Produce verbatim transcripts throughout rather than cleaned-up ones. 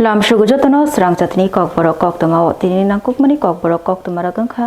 Lamsugo jotono srang jatni kokborok koktwmao tini nangkukmani kokborok koktwmarok wngkha.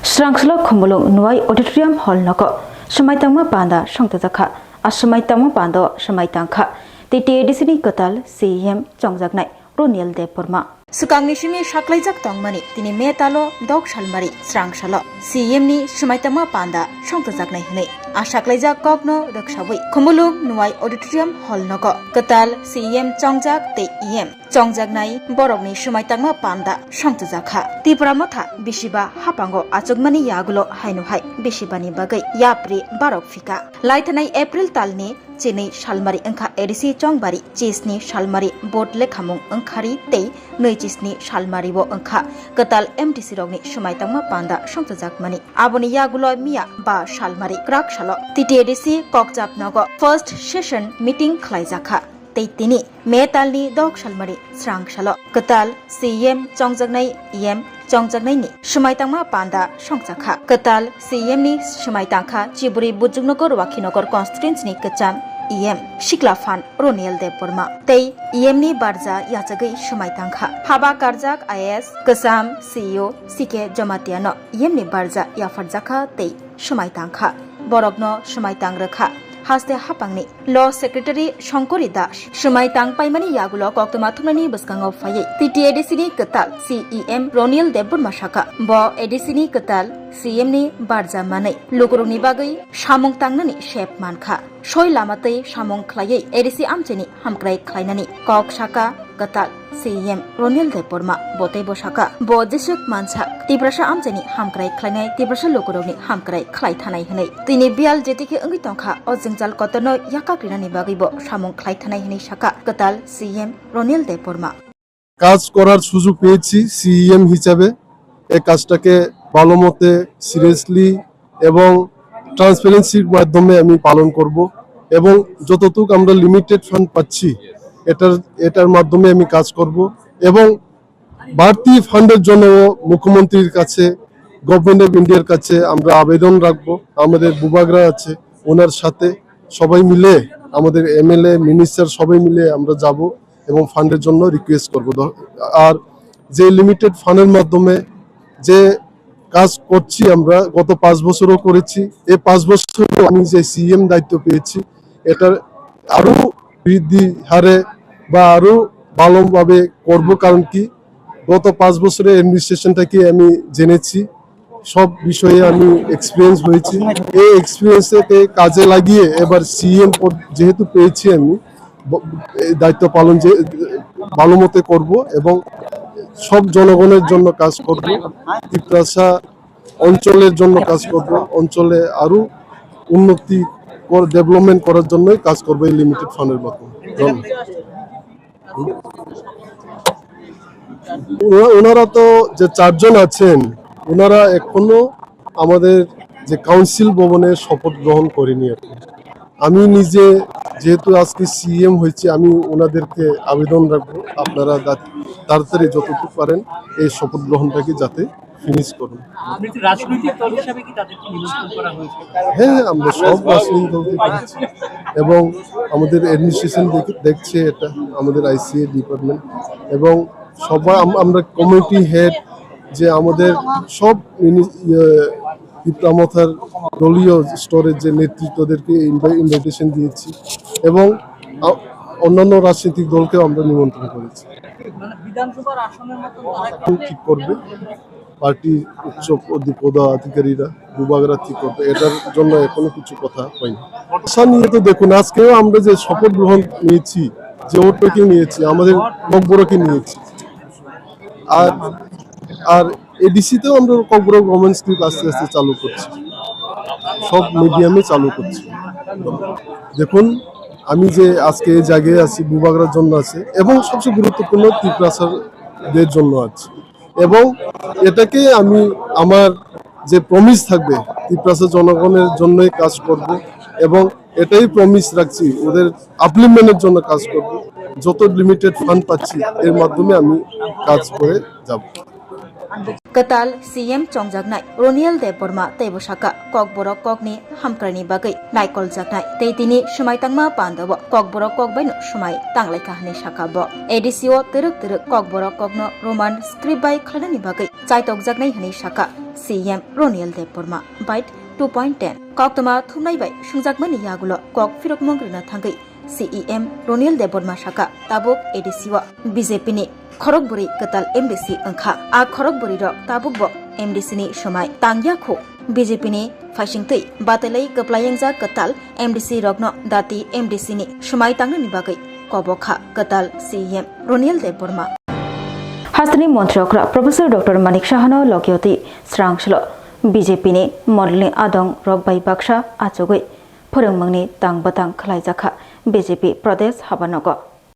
Srangsalok Khumulwng Nwai Auditorium Hall nogo swmai tangma panda songchajakha. A swmai tangma pando swmai tangkha T T A D C ni kwtal C E M chongjaknai Roniel Debbarma. Swkangni simi saklaijak tongmani tini May talo dok salmari srangsalo C E M ni swmai tangma panda songchajaknai hwnwi a saklaijak kokno rwksawi Khumulwng Nwai Auditorium Hall nogo kwtal C E M chongjak tei E M chongjaknai borokni swmai tangma panda songchajakha. Tipra Motha bisiba hapango achukmani yagulo haino hai bisibani bagwi yapri barok phika. Laithanai April talni chinwi salmari wngkha A D C Chongbari, chisni salmari board lekhamung wngkhari tei nwi chisni salmari bo wngkha kwtal M D C rokni swmai tangma panda songchajakmani. Aboni yagulo miya ba salmari kwrak salo T T A D C Kokchap nogo first session meeting khlaijakha tei tini May talni dok salmari srang salo kwtal C E M chongjaknai E M chongjaknaini swmai tangma panda songchakha. Kwtal C E M ni swmai tangkha Chiburi Bujuknagar Wakhinagar constituency ni kwcham E M Sikla Phan Roniel Debbarma tei E M ni barja yachagwi swmai tangkha. Haba karjak I A S kwcham C E O C K Jamatia no E M ni barja yapharjakha tei swmai tangkha. Borokno swmai tang rwkha haste hapangni Law Secretary Shankari Das. Swmai tang paimani yagulo koktwma thumnani bwskango phaiwi T T A D C ni kwtal C E M Roniel Debbarma saka, bo A D C ni kwtal C E M ni barja manwi lukurokni bagwi samung tangnani sep mankha. Soi lama twi samung khlaiwi A D C amchaini hamkrai khlainani kok saka kwtal C E M Roniel Debbarma bo tei bo saka, bo jeswk mansak Tiprasa amchaini hamkrai khlainai, Tiprasa lukurokni hamkrai khlai thanai hwnwi. Tini biyal jetikhe wngwi tongkha, o jwngjal kotorno yakak rinani bagwi bo samung khlai thanai hwnwi saka kwtal C E M Roniel Debbarma. কাজ করার সুযোগ পেয়েছি সিইএম হিসাবে। এই কাজটাকে ভালো মতে, সিরিয়াসলি এবং ট্রান্সপারেন্সির মাধ্যমে আমি পালন করব এবং যতটুকু আমরা লিমিটেড ফান্ড পাচ্ছি, এটার এটার মাধ্যমে আমি কাজ করব এবং বাড়তি ফান্ডের জন্য মুখ্যমন্ত্রীর কাছে, গভর্নমেন্ট অফ ইন্ডিয়ার কাছে আমরা আবেদন রাখবো। আমাদের বুবাগরা আছে, ওনার সাথে সবাই মিলে, আমাদের এমএলএ, মিনিস্টার সবাই মিলে আমরা যাব এবং ফান্ডের জন্য রিকোয়েস্ট করব। দ-, আর যে লিমিটেড ফান্ডের মাধ্যমে যে কাজ করছি আমরা, গত পাঁচ বছরও করেছি, এই পাঁচ বছরও আমি যে সিইএম দায়িত্ব পেয়েছি, এটার আরও বৃদ্ধি হারে বা আরও ভালোভাবে করব। কারণ কি, গত পাঁচ বছরের অ্যাডমিনিস্ট্রেশনটাকে আমি জেনেছি, সব বিষয়ে আমি এক্সপিরিয়েন্স হয়েছি। এই এক্সপিরিয়েন্সটাকে কাজে লাগিয়ে এবার সিইএম পদ যেহেতু পেয়েছি আমি, ব-, এই দায়িত্ব পালন যে ভালো মতে করব এবং সব জনগণের জন্য কাজ করব। তিপ্রাসা অঞ্চলের জন্য কাজ করব, অঞ্চলে আরও উন্নতি কর-, ডেভেলপমেন্ট করার জন্যই কাজ করব এই লিমিটেড ফান্ডের মাধ্যমে। ধন্যবাদ। ওনা-, ওনারা তো যে চারজন আছেন, ওনারা এখনো আমাদের যে কাউন্সিল ভবনে শপথ গ্রহণ করেনি আর কি। আমি নিজে যেহেতু আজকে সিইএম হয়েছি, আমি ওনাদেরকে আবেদন রাখবো, আপনারা দা-, তাড়াতাড়ি যতটুকু পারেন এই শপথ গ্রহণটাকে যাতে ফিনিশ করুন। আপনি কি রাজনৈতিক দল হিসাবে কি তাদেরকে নিমন্ত্রণ করা হয়েছে? হ্যাঁ, হ্যাঁ, আমরা সব রাজনৈতিক দলকে পেয়েছি এবং আমাদের অ্যাডমিনিস্ট্রেশন দেখ-, দেখছে এটা, আমাদের আইসিএ ডিপার্টমেন্ট এবং সবাই আম-, আমরা কমিউনিটি হেড যে আমাদের সব মিনি-, ইয়ে, তিপ্রামথার দলীয় স্তরের যে নেতৃত্বদেরকে ইনভা-, ইনভাইটেশন দিয়েছি এবং আ-, অন্যান্য রাজনৈতিক দলকেও আমরা নিমন্ত্রণ করেছি। মানে বিধানসভার আসনের মতো তারা এখন ঠিক করবে, পার্টির উচ্চ পদ-, পদাধিকারীরা বুবাগরা ঠিক করবে, এটার জন্য এখনো কিছু কথা হয়নি। আশা নিয়ে তো দেখুন, আজকেও আমরা যে শপথ গ্রহণ নিয়েছি, যে ওটকে নিয়েছি, আমাদের ককবরকে নিয়েছি, আর আর এডিসিতেও আমরা ককবরক রোমান স্ক্রিপ্ট আস্তে আস্তে চালু করছি, সব মিডিয়ামে চালু করছি। দেখুন, আমি যে আজকে এই জায়গায় আছি, বুবাগরার জন্য আছে এবং সবচেয়ে গুরুত্বপূর্ণ তিপ্রাসাদের জন্য আছে। এবং এটাকে আমি আমার যে প্রমিস থাকবে, তিপ্রাসা জনগণের জন্যই কাজ করব এবং এটাই প্রমিস রাখছি, ওদের আপলিফমেন্টের জন্য কাজ করব। যত লিমিটেড ফান্ড পাচ্ছি, এর মাধ্যমে আমি কাজ করে যাব। Kwtal C M chongjaknai Roniel Debbarma teibo saka, Kokborok kokni hamkraini bagwi naikoljaknai tei tini swmai tangma pandao Kokborok kok baino swmai tanglaikha hwnwi saka bo. A D C o twrwk twrwk Kokborok kokno Roman script bai khlainani bagwi chaitokjaknai hwnwi saka C M Roniel Debbarma. Byte two point ten. Koktwma thumnai bai swngjakmani yagulo kok phirokmung rwna thangwi C E M Roniel Debbarma saka, tabuk A D C o B J P ni khorok bwrwi kwtal M D C wngkha. A khorok bwrwi rok tabuk bo M D C ni swmai tangya khu. B J P ni phaisingtwi batelwi kwplai wngjak kwtal M D C rokno dati M D C ni swmai tangnani bagwi kobo kha kwtal C E M Roniel Debbarma. Hasteni montri okra Professor Doctor Manik Sahano lokyoti srang salo B J P ni mondolni adong rok bai baksa achugwi phwrwngmungni tang bwtang khlaijakha B J P Pradesh habanogo.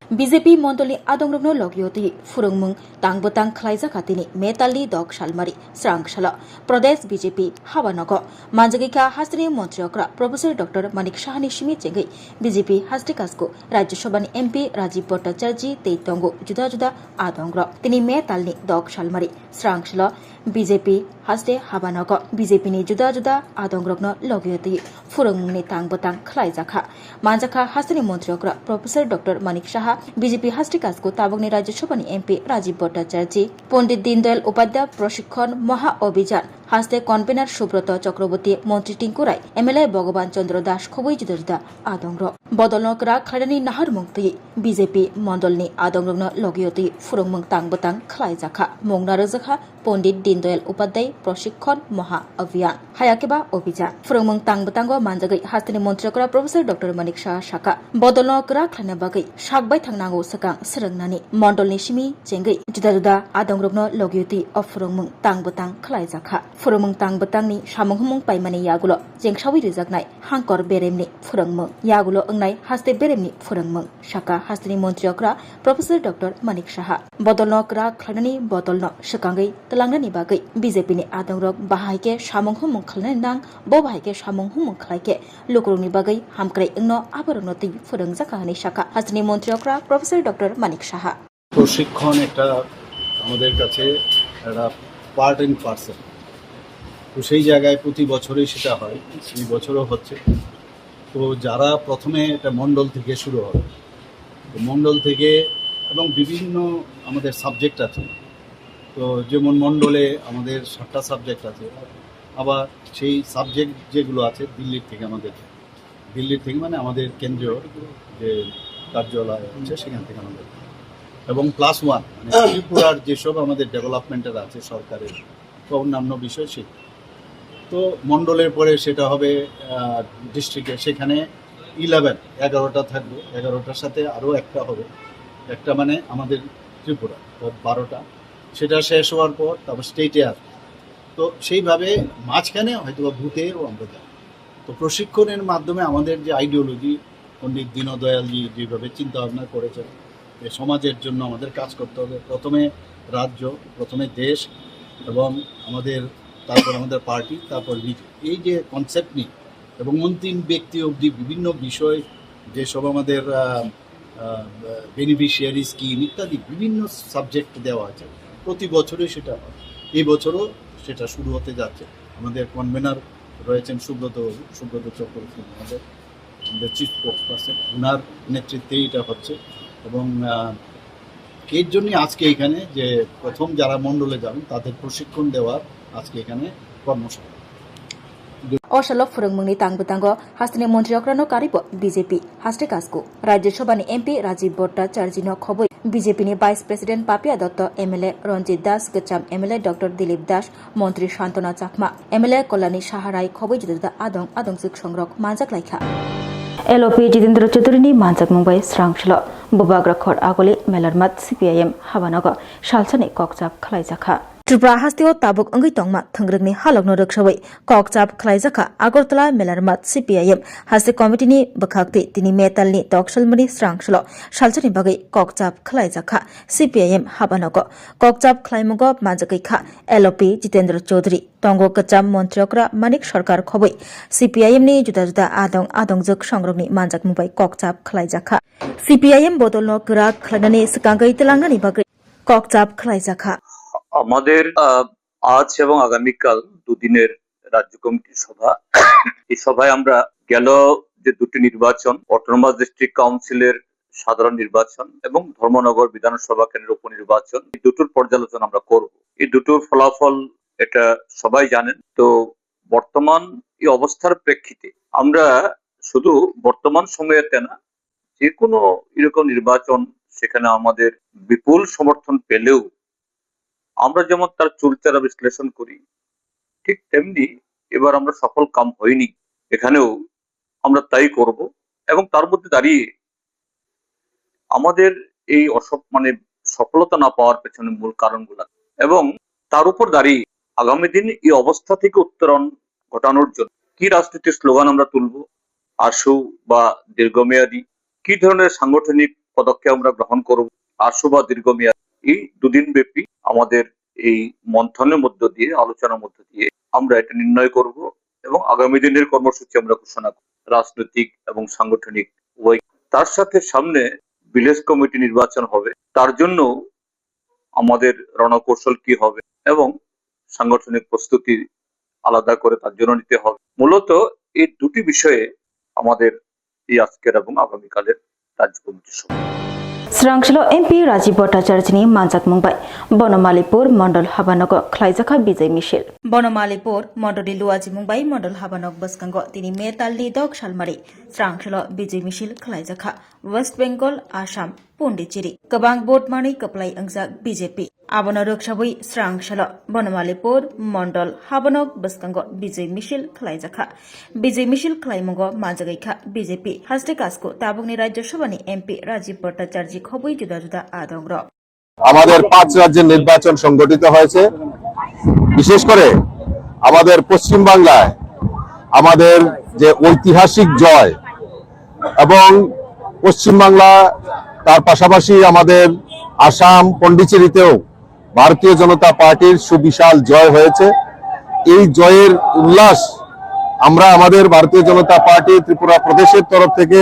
B J P mondolni adongrokno logyotwi phwrwngmung tang bwtang khlaijakha tini metalni dok salmari srang salo Pradesh B J P habanogo. Manjagwi kha hasteni montri okra Professor Doctor Manik Sahani simi chengwi B J P hasti kasku Rajya Sabhani M P Rajiv Bhattacharjee tei tongo juda juda adongrok. Tini metalni dok salmari srang salo B J P haste habanogo B J P ni juda juda adongrokno logyotwi phwrwngmungni tang bwtang khlaijakha. Manjakha hasteni montri okra Professor Doctor Manik Saha, B J P hasti kasku tabukni Rajya Sabhani M P Rajiv Bhattacharjee, Pondit Dindayal Upadhyay Prashikhon Maha Abhijan haste convener Subroto Chakraborty, montri Tinku Rai, M L A Bhagaban Chandra Das khobwi juda juda adongrok. Bodolno kwrak khlainani naharmung twi B J P mondolni adongrokno logyotwi phwrwngmung tang bwtang khlaijakha. Mungna rwjakha Pondit Dindayal Upadhyay Prashikhon Maha Abhiyan, hayakhe ba Abhijan. Phwrwngmung tang bwtango manjagwi hasteni montri okra Professor Doctor Manik Saha saka, bodolno kwrak khlaina bagwi sak baithang nango swkang swrwngnani. Mondolni simi chengwi juda juda adongrokno logyotwi o phwrwngmung tang bwtang khlaijakha. Phwrwngmung tang bwtangni samung humung paimani yagulo chengsawi rijaknai hangkor beremni phwrwngmung, yagulo wngnai haste beremni phwrwngmung. Saka hasteni montri okra Professor Doctor Manik Saha. Bodolno kwrak khlainani, bodolno swkangwi twlangnani bagwi B J P ni adongrok bahai khe samung humung khlainani nang, bo bahai khe samung humung khlai khe lukurokni bagwi hamkrai wngno aborokno twi phwrwngjakha hwnwi saka hasteni montri okra Professor Doctor Manik Saha. প্রশিক্ষণ একটা আমাদের কাছে একটা part and parcel. তো সেই জায়গায় প্রতি বছরই সেটা হয়, এই বছরও হচ্ছে। তো যারা প্রথমে এটা মণ্ডল থেকে শুরু হবে, তো মণ্ডল থেকে এবং বিভিন্ন আমাদের সাবজেক্ট আছে। তো যেমন মণ্ডলে আমাদের সাতটা সাবজেক্ট আছে, আবার সেই সাবজেক্ট যেগুলো আছে দিল্লির থেকে আমাদের, দিল্লির থেকে মানে আমাদের কেন্দ্রীয় যে কার্যালয় আছে সেখান থেকে আমাদের, এবং প্লাস ওয়ান মানে ত্রিপুরার যেসব আমাদের ডেভেলপমেন্টের আছে সরকারের বা অন্যান্য বিষয় সেই। তো মণ্ডলের পরে সেটা হবে ডিস্ট্রিক্টে, সেখানে ইলেভেন, এগারোটা থাকবে, এগারোটার সাথে আরও একটা হবে, একটা মানে আমাদের ত্রিপুরা, তো বারোটা। সেটা শেষ হওয়ার পর তারপর স্টেটে আসবে। তো সেইভাবে মাঝখানে হয়তো বা বুথেও আমরা যাই। তো প্রশিক্ষণের মাধ্যমে আমাদের যে আইডিওলজি, পণ্ডিত দীনদয়ালজি যেভাবে চিন্তা ভাবনা করেছেন যে সমাজের জন্য আমাদের কাজ করতে হবে, প্রথমে রাজ্য, প্রথমে দেশ, এবং আমাদের, তারপর আমাদের পার্টি, তারপর নিজে, এই যে কনসেপ্ট নিয়ে এবং অন্তিম ব্যক্তি অবধি বিভিন্ন বিষয় যেসব আমাদের বেনিফিশিয়ারি স্কিম ইত্যাদি বিভিন্ন সাবজেক্ট দেওয়া আছে, প্রতি বছরই সেটা হয়। এই বছরও সেটা শুরু হতে যাচ্ছে। আমাদের কনভেনার রয়েছেন সুব্রত বাবু, সুব্রত চক্রবর্তী মহোদয়, আমাদের চিফ স্পোকস পার্সন, ওনার নেতৃত্বেই এটা হচ্ছে। এবং আহ, এর জন্যই আজকে এখানে যে প্রথম যারা মণ্ডলে যাবেন তাদের প্রশিক্ষণ দেওয়ার আজকে এখানে কর্মশালা। O salo phwrwngmungni tang bwtango hasteni montri okrano karibo B J P haste kasku Rajya Sabhani M P Rajiv Bhattacharjee no khobwi B J P ni Vice President Papia Dotto, M L A Ranjit Das, Kwcham M L A Doctor Dilip Das, Montri Santona Chakma, M L A Kalyani Saha Rai khobwi juda juda adong adong chwksongrok manjak laikha. L O P Jitendra Chaudhary ni manjakmung bai srang salo Bubagra Khor Agoli Melarmat C P I M habanogo salsani kokchap khlaijakha. Tripura hasteo tabuk wngwi tongma thwngrwngni halokno rwksawi kokchap khlaijakha Agartala Melarmat C P I M haste committee ni bwkhaktwi tini metalni toksalmani srang salo salsani bagwi kokchap khlaijakha C P I M habanogo. Kokchap khlaimungo manjagwi kha L O P Jitendra Chaudhary, tongo kwcham montri okra Manik Sarkar khobwi C P I M ni juda juda adong adongjwk songrokni manjakmung bai kokchap khlaijakha. C P I M bodolno kwrak khlainani swkangwi twlangnani bagwi kokchap khlaijakha. আমাদের আহ, আজ এবং আগামীকাল দুদিনের রাজ্য কমিটির সভা। এই সভায় আমরা গেল যে দুটি নির্বাচন, অটোনমাস ডিস্ট্রিক্ট কাউন্সিলের সাধারণ নির্বাচন এবং ধর্মনগর বিধানসভা কেন্দ্রের উপনির্বাচন, এই দুটোর পর্যালোচনা আমরা করব। এই দুটোর ফলাফল এটা সবাই জানেন। তো বর্তমান এই অবস্থার প্রেক্ষিতে আমরা শুধু বর্তমান সময়তে না, যে কোনো এরকম নির্বাচন, সেখানে আমাদের বিপুল সমর্থন পেলেও আমরা যেমন তার চুলচেরা বিশ্লেষণ করি, ঠিক তেমনি এবার আমরা সফল কাম হয়নি, এখানেও আমরা তাই করব। এবং তার মধ্যে দাঁড়িয়ে আমাদের এই অসফ মানে সফলতা না পাওয়ার পেছনে মূল কারণগুলো এবং তার উপর দাঁড়িয়ে আগামী দিন এই অবস্থা থেকে উত্তরণ ঘটানোর জন্য কি রাজনীতির স্লোগান আমরা তুলব, আশু বা দীর্ঘমেয়াদী, কি ধরনের সাংগঠনিক পদক্ষেপ আমরা গ্রহণ করব, আশু বা দীর্ঘমেয়াদী, এই দুদিন ব্যাপী আমাদের এই মন্থনের মধ্য দিয়ে, আলোচনার মধ্য দিয়ে আমরা এটা নির্ণয় করব এবং আগামী দিনের কর্মসূচি আমরা ঘোষণা করব, রাজনৈতিক এবং সাংগঠনিক উভয়। তার সাথে সামনে ভিলেজ কমিটি নির্বাচন হবে, তার জন্য আমাদের রণকৌশল কি হবে এবং সাংগঠনিক প্রস্তুতি আলাদা করে তার জন্য নিতে হবে। মূলত এই দুটি বিষয়ে আমাদের এই আজকের এবং আগামীকালের রাজ্য কমিটির সভা। Srangsalo M P Rajiv Bhattacharya ni manjakmung bai Bonomalipur Mondol Habanogo khlaijakha Bijay Misil. Bonomalipur Mondoli Luajimung bai Mondol Habanok bwskango tini May talni dok salmari Srangsalo Bijay Misil khlaijakha West Bengal, Assam, Pondicherry. Kwbang vote manwi kwplai wngjak B J P. Abono rwksabwi Srangsalo Bonomalipur Mondol Habanok bwskango Bijay Misil khlaijakha. Bijay Misil khlaimungo manjagwi kha B J P. Haste kasku tabukni Rajya Sabhani M P Rajiv Bhattacharya khobwi juda juda adongrok. আমাদের পাঁচ রাজ্যের নির্বাচন সংগঠিত হয়েছে। বিশেষ করে আমাদের পশ্চিমবাংলায় আমাদের যে ঐতিহাসিক জয় এবং পশ্চিমবাংলা, তার পাশাপাশি আমাদের আসাম পন্ডিচেরিতেও ভারতীয় জনতা পার্টির সুবিশাল জয় হয়েছে। এই জয়ের উল্লাস আমরা আমাদের ভারতীয় জনতা পার্টি ত্রিপুরা প্রদেশের তরফ থেকে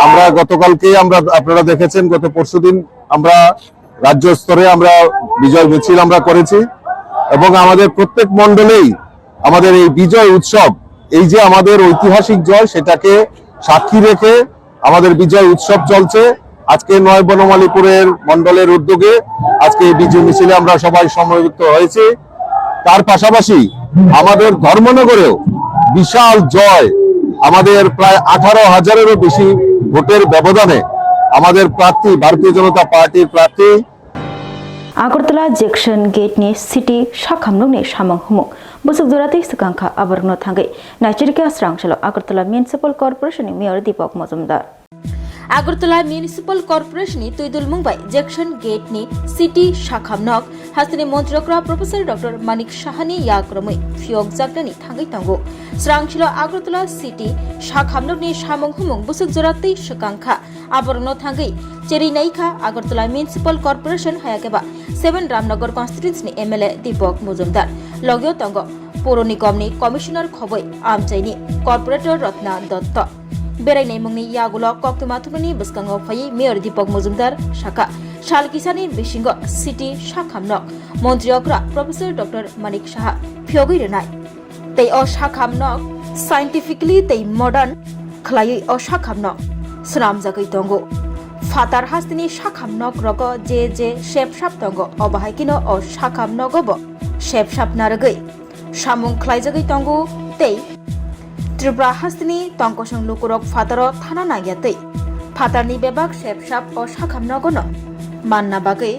আমরা গতকালকেই আমরা, আপনারা দেখেছেন, গত পরশুদিন আমরা রাজ্য স্তরে আমরা বিজয় মিছিল আমরা করেছি এবং আমাদের প্রত্যেক মণ্ডলেই আমাদের এই বিজয় উৎসব, এই যে আমাদের ঐতিহাসিক জয়, সেটাকে সাক্ষী রেখে আমাদের বিজয় উৎসব চলছে। আজকে নয় বনমালীপুরের মণ্ডলের উদ্যোগে আজকে এই বিজয় মিছিলে আমরা সবাই সমবেত হয়েছি। তার পাশাপাশি আমাদের ধর্মনগরেও বিশাল জয়, আমাদের প্রায় আঠারো হাজারেরও বেশি ভোটের ব্যবধানে আমাদের প্রার্থী, ভারতীয় জনতা পার্টির প্রার্থী Agartala Junction Gate ni city sakhamnokni samung humung bwswk jora tei swkang kha, aborokno thangwi naichirkha Srangsalo Agartala Municipal Corporation ni Mayor Deepak Majumdar. Agartala Municipal Corporation ni twidulmung bai Junction Gate ni city sakhamnok hasteni Montri okra Professor Doctor Manik Saha ni yak romwi phiyokjaknani thangwi tongo. Srangsalo Agartala city sakhamnokni samung humung bwswk jora tei swkang kha, aborokno thangwi cherwi nai kha Agartala Municipal Corporation hayakhe ba seven Ramnagar constituency ni M L A Deepak Majumdar. Logio tongo Puro Nigamni Commissioner khobwi amchaini Corporator Ratna Dutta. Berai naimungni yagulo koktwma thumnani bwskango phaiwi Mayor Deepak Majumdar sakha, sal kisani bisingo city sakhamnok Montri okra Professor Doctor Manik Saha phiyogwi rwnai. Tei o sakhamnok scientifically tei modern khlaiwi o sakhamnok swnamjagwi tongo. Phatar hasteni sakhamnok rogo je je sepsap tongo, obo hai kheno o sakhamnogo bo sepsap narwgwi samung khlaijagwi tongo tei Tripura hasteni tongkosong lukurok phataro thana nangya tei phatarni bebak sepsap o sakhamnogono manna bagwi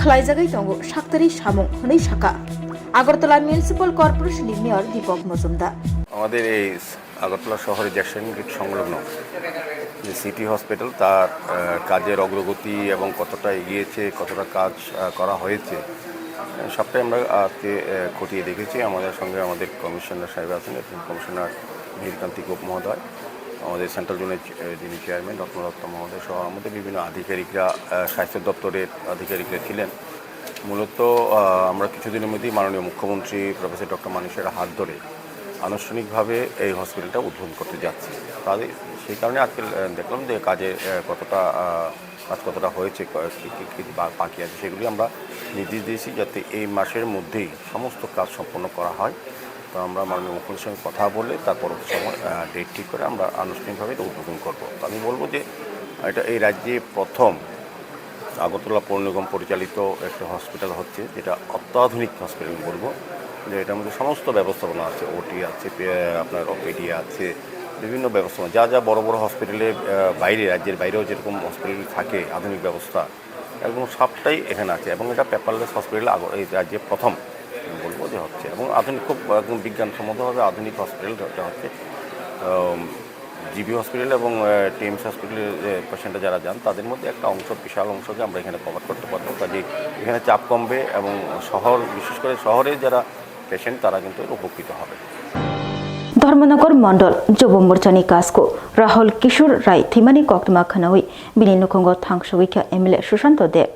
khlaijagwi tongo saktari samung hwnwi sakha Agartala Municipal Corporation ni Mayor Deepak Majumdar. আমাদের এই আগরতলা শহরে Jackson gate সংলগ্ন যে city hospital, তার আহ, কাজের অগ্রগতি এবং কতটা এগিয়েছে, কতটা কাজ আহ, করা হয়েছে, আহ, সবটাই আমরা আজকে আহ, খতিয়ে দেখেছি। আমাদের সঙ্গে আমাদের কমিশনার সাহেব আছেন, অ্যাসিস্ট্যান্ট কমিশনার মিহিরকান্তি গোপ মহোদয়, আমাদের সেন্ট্রাল জোনের চে- যিনি চেয়ারম্যান রত্নদত্ত মহোদয় সহ আমাদের বিভিন্ন আধিকারিকরা, আহ, স্বাস্থ্য দপ্তরের আধিকারিকরা ছিলেন। মূলত আহ, আমরা কিছুদিনের মধ্যেই মাননীয় মুখ্যমন্ত্রী প্রফেসর ডক্টর মানিক সাহের হাত ধরে আনুষ্ঠানিকভাবে এই হসপিটালটা উদ্বোধন করতে যাচ্ছি। তাদের সেই কারণে আজকে আহ, দেখলাম যে কাজে আহ, কতটা আহ, কাজ কতটা হয়েছে, ক-, কি, কি, কি বা-, বাকি আছে, সেগুলি আমরা নির্দেশ দিয়েছি যাতে এই মাসের মধ্যেই সমস্ত কাজ সম্পন্ন করা হয়। তো আমরা মাননীয় মুখ্যমন্ত্রীর সঙ্গে কথা বলে তার পরবর্তী সময়, আহ, ডেট ঠিক করে আমরা আনুষ্ঠানিকভাবে এটা উদ্বোধন করব। তো আমি বলবো যে এটা এই রাজ্যে প্রথম আগরতলা পৌর নিগম পরিচালিত একটা হসপিটাল হচ্ছে, যেটা অত্যাধুনিক হসপিটাল বলবো, যে এটার মধ্যে সমস্ত ব্যবস্থাপনা আছে, ওটি আছে, পে-, আপনার ওপিডি আছে, বিভিন্ন ব্যবস্থাপনা, যা যা বড় বড় হসপিটালে, আহ, বাইরে, রাজ্যের বাইরেও যেরকম হসপিটাল থাকে আধুনিক ব্যবস্থা, একদম সবটাই এখানে আছে। এবং এটা পেপারলেস হসপিটাল আগ-, এই রাজ্যে প্রথম আমি বলবো যে হচ্ছে, এবং আধুনিক, খুব একদম বিজ্ঞানসম্মতভাবে আধুনিক হসপিটাল এটা হচ্ছে। আম, জিবি হসপিটাল এবং, আহ, টিএমসি হসপিটালের, আহ, পেশেন্টরা যারা যান, তাদের মধ্যে একটা অংশ, বিশাল অংশকে আমরা এখানে কভার করতে পারবো। কাজেই এখানে চাপ কমবে এবং শহর, বিশেষ করে শহরে যারা পেশেন্ট, তারা কিন্তু এর উপকৃত হবে। Dharmanagar Mondol Jobo Morchani Kasko Rahul Kishore Rai Thimani Koktma Khanawi Bini Nukhungo Thangsugikha M L A Sushanta Deb.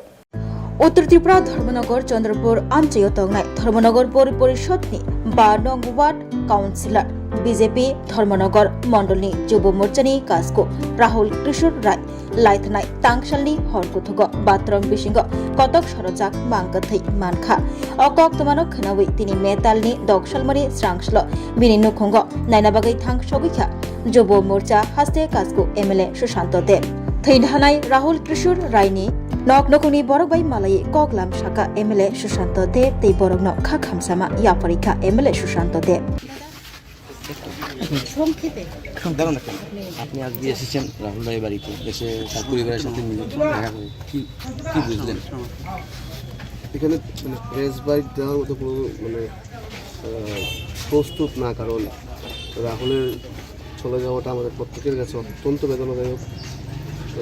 Uttar Tripura Dharmanagar Chandrapur amchaio tongnai Dharmanagar Pori Porishod ni ba nong ward councillor B J P Dharmanagar Mondol ni Jobo Morchani Kasko Rahul Kishore Rai laithanai tangsalni hor kuthugo bathroom bisingo kotok sorojak mangkwthwi mankha. O koktwmano khwnawi tini metalni doksalmani srangslo bini nukhungo naina bagwi thang sogwikha Jobo Morcha haste Kasko M L A Sushanta Deb. Thwinhanai Rahul Kishore Raini nok nukhungni borok bai malaiwi kok lam saka M L A Sushanta Deb tei borokno kha khamsama yapharikha M L A Sushanta Deb. দাঁড়ান না কেন? আপনি আজকে এসেছেন রাহুল রায়ের বাড়িতে, এসে তার পরিবারের সাথে মিলিত দেখা করে কি, কি বুঝলেন? এখানে মানে প্রেস বাইট দেওয়ার মতো কোনো মানে, আহ, প্রস্তুত না, কারণ রাহুলের চলে যাওয়াটা আমাদের প্রত্যেকের কাছে অত্যন্ত বেদনাদায়ক।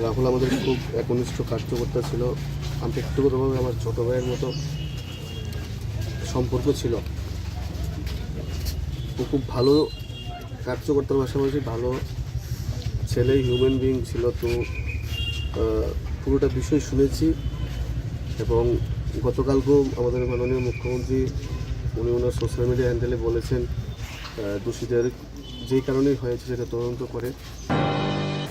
রাহুল আমাদের খুব একনিষ্ঠ কার্যকর্তা ছিল, আন্তরিকভাবে আমার ছোট ভাইয়ের মতো সম্পর্ক ছিল। ও খুব ভালো কার্যকর্তার পাশাপাশি ভালো ছেলে, হিউম্যান বিইং ছিল। তো, আহ, পুরোটা বিষয় শুনেছি এবং গতকালকেও আমাদের মাননীয় মুখ্যমন্ত্রী উনি ওনার সোশ্যাল মিডিয়া হ্যান্ডেলে বলেছেন, আহ, দোষীদের যেই কারণেই হয়েছে সেটা তদন্ত করে।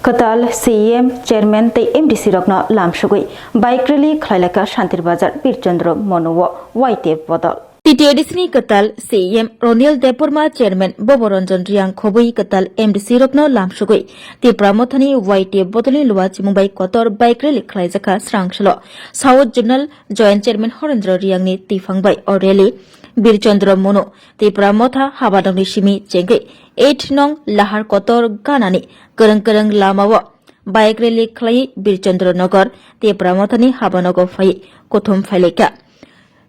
Kwtal C E M, chairman tei M D C rokno lamsugwi bike rally khlailakha Santir Bazar Birchandra Mono o Y T F bodol. T T A D C ni kwtal C E M Ronil Debbarma, chairman Boboranjan Reang khobwi kwtal M D C rokno lamsugwi Tipra Mothani Y T F bodolni luachimung bai kotor bike rally khlaijakha srangsalo. South Zonal Joint Chairman Horendra Reang ni tiphang bai o rally Birchandra Mono Tipra Motha habanokni simi chengwi eight nong Lahar Kotor ganani kwrwng kwrwng lamao bike rally khlai Birchandra Nagar Tipra Mothani habanogo phai kuthum phailaikha.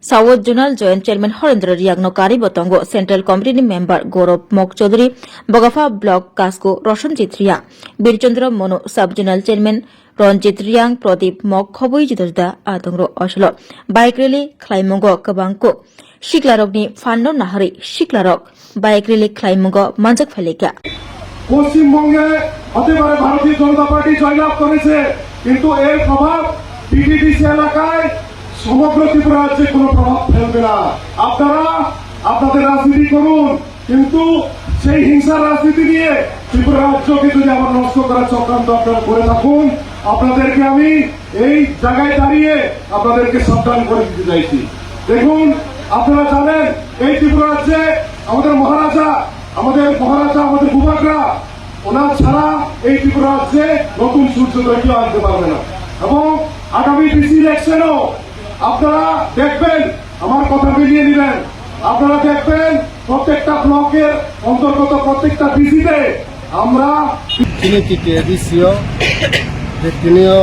South Zonal Joint Chairman Horendra Riakno karibo tongo Central Committee ni member Gaurav Mok Chaudhary, Bogapha Block Kasko Rosonjit Riang, Birchandra Mono Sub Zonal Chairman Ranjit Riang, Pradip Mok khobwi juda juda adongrok osolo bike rally khlaimungo kwbangko siklarokni phanno naharwi siklarok bike rally khlaimungo manjak phailaikha. পশ্চিমবঙ্গে হতে পারে ভারতীয় জনতা পার্টি জয়লাভ করেছে, কিন্তু এর প্রভাব পিটিডিসি এলাকায় সমগ্র ত্রিপুরা রাজ্যে কোনো প্রভাব ফেলবে না। আপনারা আপনাদের রাজনীতি করুন, কিন্তু সেই হিংসার রাজনীতি নিয়ে ত্রিপুরা রাজ্যকে যদি আবার নষ্ট করার চক্রান্ত আপনারা করে থাকুন, আপনাদেরকে আমি এই জায়গায় দাঁড়িয়ে আপনাদেরকে সাবধান করে দিতে চাইছি। দেখুন, আপনারা জানেন এই ত্রিপুরা রাজ্যে আমাদের মহারাজা, আমাদের মহারাজা, আমাদের ভূভাগরা, ওনার ছাড়া এই ত্রিপুরা রাজ্যে নতুন সূর্যোদয় কেউ আনতে পারবে না। এবং আগামী ডিসি ইলেকশনও আপনারা দেখবেন, আমার কথা মিলিয়ে নেবেন, আপনারা দেখবেন প্রত্যেকটা ব্লকের অন্তর্গত প্রত্যেকটা ডিসিতে আমরা Chini T T A D C o, je tini o,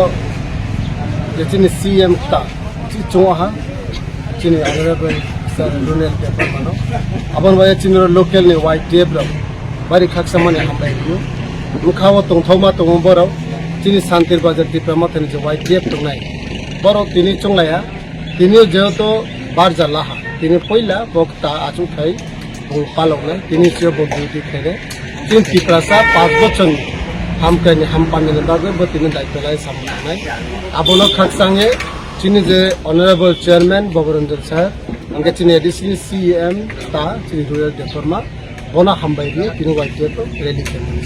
je chini C M ta, chi chungo ha, chini honorable sir Ronil Debbarma no. Aboni bagwi chini oro local ni Y T F rok bari khaksa mani hambai rw. Bwkha o tongthokma tongo borok, chini Santir Bazar Tipra Mothani je Y T F tongnai, borok tini chunglaiya, tini o jehetu barja laha, tini puila bo ta achukthai bo paloknai, tini sio bo duty khainai. Chini Tiprasa panch bochorni hamkrai ni hampani ni bagwi bo tini daityo lai samung tangnai. Abono khakchangwi chini je honorable chairman Boboranjan sir, hwnkhe chini A D C ni C M ta chini Rural Debbarma, bono hambai rwi tini Y T F rally khaimani.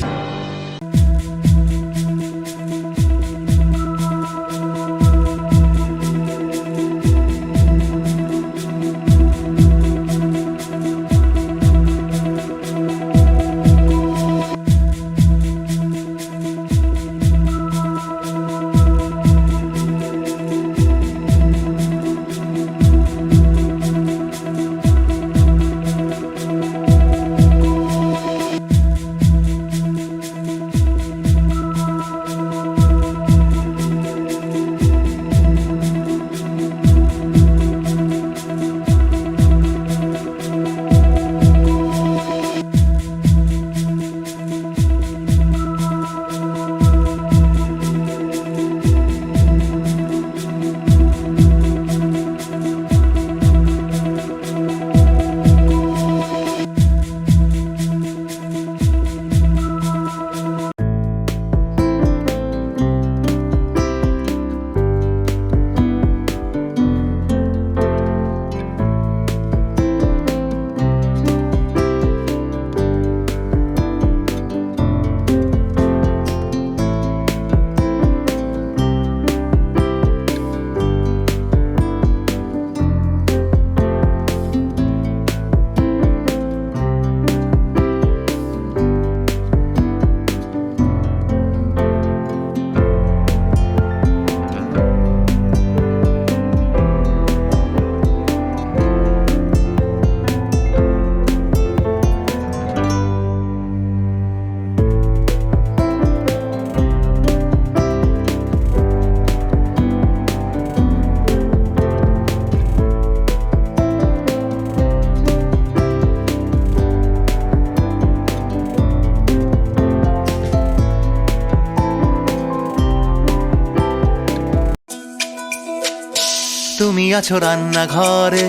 আছো রান্নাঘরে,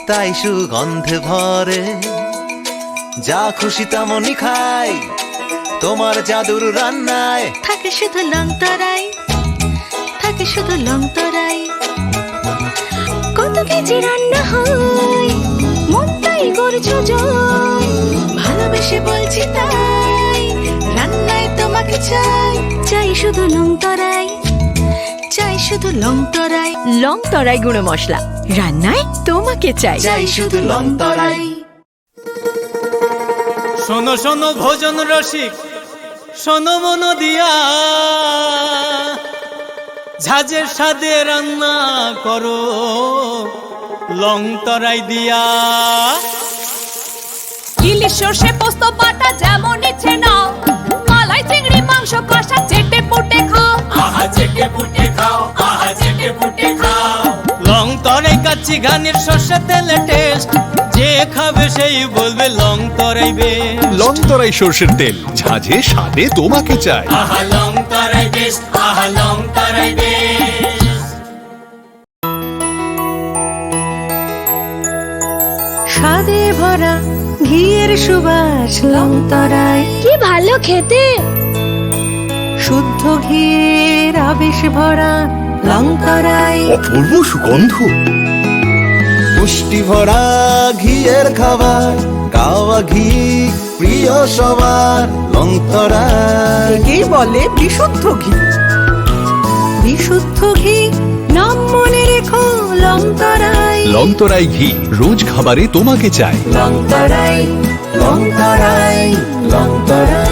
তাই সুগন্ধে ভরে। যা খুশি তেমনই খাই, তোমার জাদুর রান্নায়। থাকে শুধু লং তরাই, থাকে শুধু লং তরাই। কত কেজি রান্না হয়, মনটাই করছো জয়। ভালোবেসে বলছি তাই, রান্নায় তোমাকে চাই। চাই শুধু লং তরাই, চাই শুধু লং তরাই। লং তরাই গুঁড়ো মশলা, রান্নায় তোমাকে চাই। চাই শুধু লং তরাই। শোনো শোনো ভোজন রসিক, শোনো মন দিয়া, ঝাঁঝের স্বাদে রান্না করো লং তরাই দিয়া। ইলিশ সর্ষে পোস্ত বাটা যেমন ইচ্ছে নাও, মালাই চিংড়ি মাংস কষা চেটে পুটে খাও। আহা চেটে পুটে খাও, আহা চেটে পুটে খাও। লং তরাই কাচ্চি ঘানির সর্ষে তেলে টেস্ট, যে খাবে সেই বলবে লং তরাই বেশ। লং তরাই সর্ষের তেল, ঝাঁঝে স্বাদে তোমাকে চাই। আহা লং তরাই বেশ, আহা লং তরাই বেশ। স্বাদে ভরা ঘিয়ের সুবাস লং তরাই। কি ভালো খেতে! শুদ্ধ ঘিয়ের আবেশ ভরা লং তরাই। অপূর্ব সুগন্ধ। পুষ্টি ভরা ঘিয়ের খাবার, কাওয়া ঘি প্রিয় সবার লং তরাই। একেই বলে বিশুদ্ধ ঘি। বিশুদ্ধ ঘি, নাম মনে রেখো লং তরাই। লং তরাই ঘি, রোজ খাবারে তোমাকে চাই। লং তরাই, লং তরাই, লং তরাই।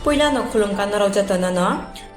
Puilano khulumkha norok jotono no.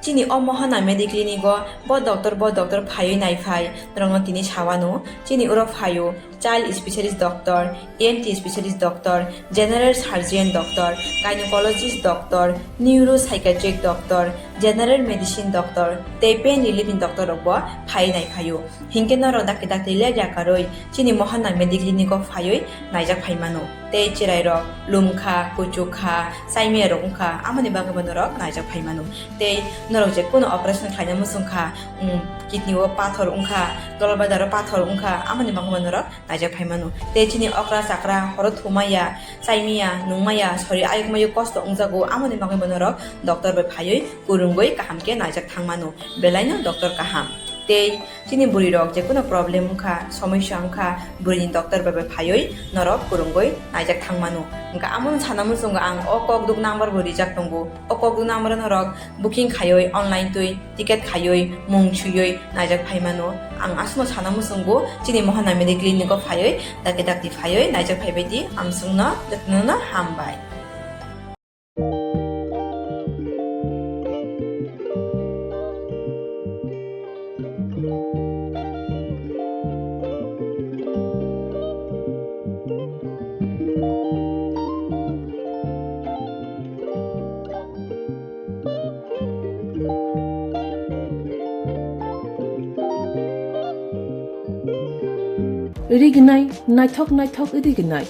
Chini o Mohana Mediclinic o bo doctor, bo doctor phaiwi naiphai norokno tini sawano. Chini oro phaio child specialist doctor, E N T specialist doctor, general surgeon doctor, gynecologist doctor, neuropsychiatric doctor, general medicine doctor tei pain relief ni doctor rok bo phaiwi naiphaio. Hinkhe norok dakti dakti ler yakarwi chini Mohana Mediclinic o phaiwi naijak phaimano. Tei chwrairok lumkha, kuchukha, chaimiyarok wngkha, amoni bagwibo norok naijak phaimano. Tei norok je kono operation khlaina muchungkha, um, kidney o pathor wngkha, dolbadaro pathor wngkha, amoni bagwibo norok naijak phaimano. Tei chini okra chakra horo thumaya, chaimaya, nungmaya, sori ayuk mayuk kosto wngjago, amoni bagwibo norok doctor bai phaiwi kwrwngwi kaham khe naijak thangmano. Belaino doctor kaham. Tei chini bwrwi rok je kono problem wngkha, somosya wngkha, bwrwini doctor bai bai phaiwi norok kwrwngwi naijak thangmano. Wngkha amono sana muchungo ang o kokduk number bo rijak tongo. O kokduk number o norok booking khaiwi online twi ticket khaiwi mung swiwi naijak phaimano. Ang aswkno sana muchungo chini Mohana Mediclinic o phaiwi dakti dakti phaiwi naijak phaibai di, amswkno jotono no hambai. Rignai, naithok naithok rignai.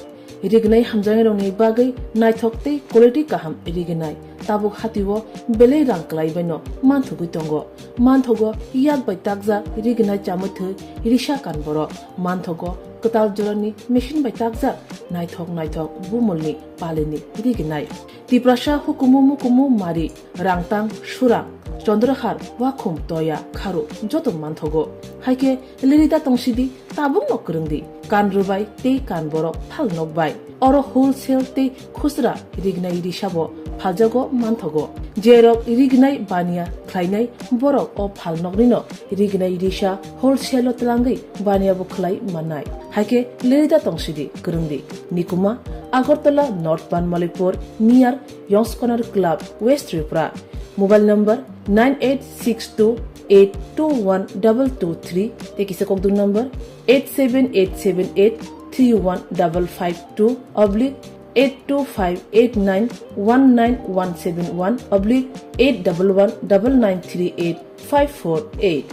Rignai hamjaknairokni bagwi naithok tei quality kaham rignai. Tabuk hatio belai rang kwlaibaino manthogwi tongo. Manthogo yak bai takjak rignai chamwi thwi risa kan borok. Manthogo kwtal jorani machine bai takjak naithok naithok bumulni palini rignai. Tiprasa hukumu mukumu mari, rangtang, surang, chondrahar, wakhum, toya, kharu joto manthogo. Haikhe lerida tongsidi, tabukno kwrwngdi, kan rwbai tei kan borok phal nokbai. Oro wholesale tei khusra rignai risabo phaljago manthogo. Jerok rignai baniya khlainai borok o phal noknino rignai risa wholesale-o twlangwi baniya bo khlai mannai. Haikhe lerida tongsidi, kwrwngdi. Nikuma, Agartala North Banmalipur, near Yongskonar Club, West Tripura. Mobile number nine eight six two eight two one double two three, tei kisa kokduk number eight seven eight seven eight three one double five two oblique eight two five eight nine one nine one seven one oblique eight double one double nine three eight five four eight.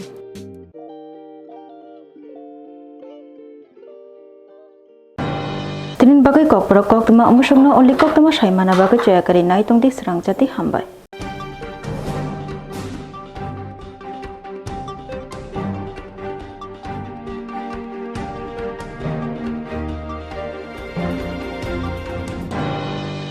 Tinin bagwi kokborok koktwma omusokno only koktwma sai mana bagwi choya kari nai tongdi, srang jati hambai.